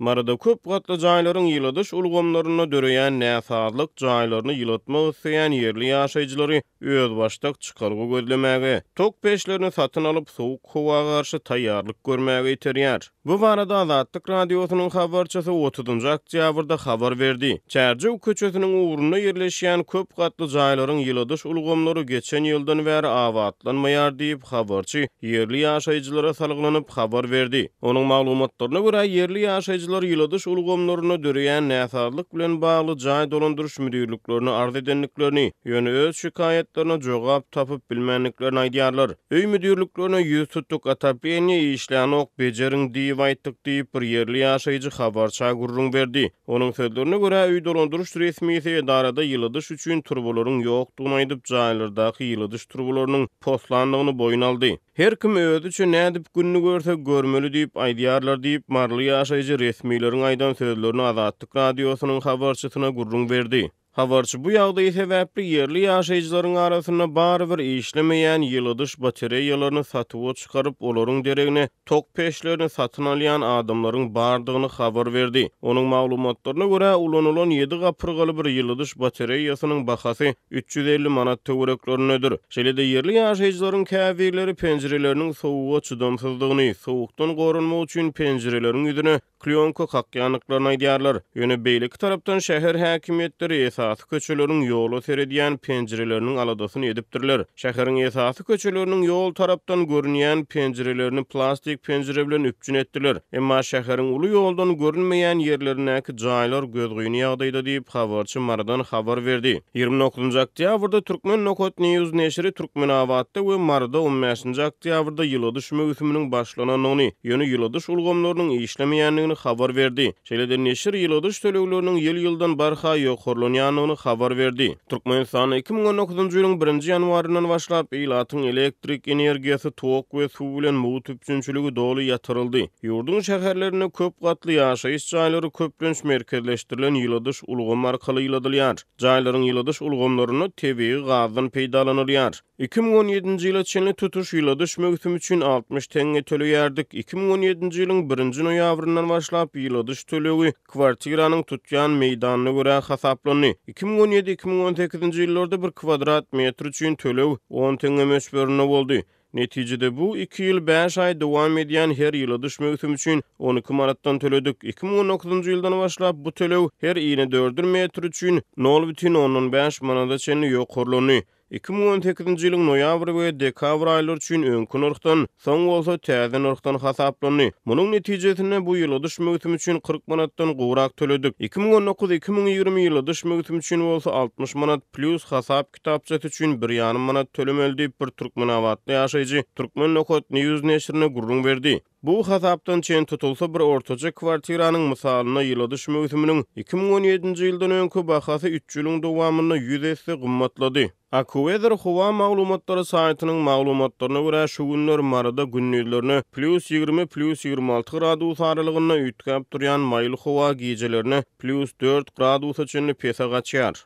Maryda köp gatly jaýlaryň ýyladyş ulgamlarynda döreýän näsazlyk jaýlaryny ýylatmak isleýän ýerli ýaşaýjylary özbaşdak çykalga gözlemäge, tok peçlerini satyn alyp, sowuk howa garşy taýýarlyk görmäge iterýär. Bu barada Azatlyk Radiosynyň habarçysy otuzynjy oktýabrda habar berdi. Çärjew köçesiniň ugrunda ýerleşýän köp gatly jaýlaryň ýyladyş ulgamlary geçen ýyldan bäri abatlanmaýar diýip, habarçy ýerli ýaşaýjylara salgylanyp habar berdi. Onuň maglumatlaryna görä, ýerli ýaşaýjylar ýyladyş ulgamlarynda döreýän näsazlyk bilen bagly jaý dolandyryş müdirliklerine arz edendiklerini, ýöne öz şikaýatlaryna jogap tapyp bilmändiklerini aýdýarlar. Öý müdirliklerine ýüz tutduk, otopleniýe işlänok, bejeriň diýip aýtdyk diýip, bir ýerli ýaşaýjy habarça gürrüň berdi. Onuň sözlerine görä, öý dolandyryş resmisi edarada ýyladyş üçin turbalaryň ýokdugyny aýdyp, jaýlardaky ýyladyş turbalarynyň poslandygyny boýun aldy. Her kim özüçe nädip gününi görse görmeli diýip aýdýarlar diýip, maryly ýaşaýjy resmileriň aýdan sözlerini Azatlyk Radiosynyň habarçysyna gürrüň berdi. Habarçy bu ýagdaý sebäpli ýerli ýaşaýjylaryň arasynda barybir işlemeýän ýyladyş batareýalaryny satuwa çykaryp, olaryň deregine tok peçlerini satyn alýan adamlaryň bardygyny habar berdi. Onuň maglumatlaryna görä, ulanylan ýedi gapyrgaly bir ýyladyş batareýasynyň bahasy 350 manat töwereklerindedir. Şeýle-de ýerli ýaşaýjylaryň käbirleri penjireleriniň sowuga çydamsyzdygyny, sowukdan goranmak üçin penjireleriň ýüzüne klýonka kakýandyklaryny aýdýarlar. Ýöne beýleki tarapdan şäher häkimiýetleri esasy köçeleriň ýola seredýän penjireleriniň aladasyny edipdirler. Şäheriň esasy köçeleriniň ýol tarapdan görünýän penjirelerini plastik penjire bilen üpjün etdiler. Emma şäheriň uly ýoldan görünmeýän ýerlerindäki jaýlar gözgyny ýagdaýda diýip, habarçy Marydan habar berdi. 29-njy oktýabrda Turkmen nokat news neşiri Türkmenabatda we Maryda on bäşinji oktýabrda ýyladyş möwsüminiň başlanandygyny, ýöne ýyladyş ulgamlarynyň işlemeýändigini habar berdi. Şeýle-de neşir ýyladyş tölegleriniň ýyl-ýyldan barha ýokarlanýandygyny habar berdi. Türkmenistanda 2019-njy ýylyň birinji ýanwaryndan başlap ilatyň elektrik energiýasy, tok we suw bilen mugt üpjünçiligi doly ýatyryldy. Ýurduň şäherlerinde köp gatly ýaşaýyş jaýlary köplenç merkezleşdirilen ýyladyş ulgamy arkaly ýyladylýar. Jaýlaryň ýyladyş ulgamlarynda tebigy gazdan peýdalanylýar. 2017-nji ýyla çenli tutuş ýyladyş möwsümi üçin 60 teňňe töleýärdik. 2017-nji ýylyň birinji noýabryndan başlap ýyladyş tölegi kwartiranyň tutýan meýdanyna görä hasaplandy. 2017, 2018-nji ýyllarda bir kwadrat metr üçin töleg on teňňe möçberinde boldy. Netijede bu iki ýyl bäş aý dowam edýän her ýyladyş möwsümi üçin 12 manatdan töledik. 2019-njy ýyldan başlap bu töleg her inedördül metr üçin nol bütin ondan bäş manada çenli ýokarlandy. 2018-nji ýylyň noýabr we dekabr aýlary üçin öňki nyrhdan, soň bolsa täze nyrhdan hasaplandy. Munuň netijesinde bu ýyladyş möwsümi üçin 40 manatdan gowrak töledik. 2019, 2020 ýyladyş möwsümi üçin bolsa 60 manat plýus hasap kitapçasy üçin bir ýarym manat tölemeli diýip, bir türkmenabatly ýaşaýjy Turkmen. News neşirine gürrüň berdi. Bu hasapdan çen tutulsa, bir ortaça kwartiranyň mysalynda ýyladyş möwsüminiň 2017-nji ýyldan öňki bahasy üç ýylyň dowamynda ýüz esse gymmatlady. AccuWeather howa maglumatlary saýtynyň maglumatlaryna görä, şu günler Maryda gündizlerine plýus 20, plýus 26 gradus aralygynda üýtgäp durýan maýyl howa gijelerine plýus dört gradusa çenli pese gaçýar.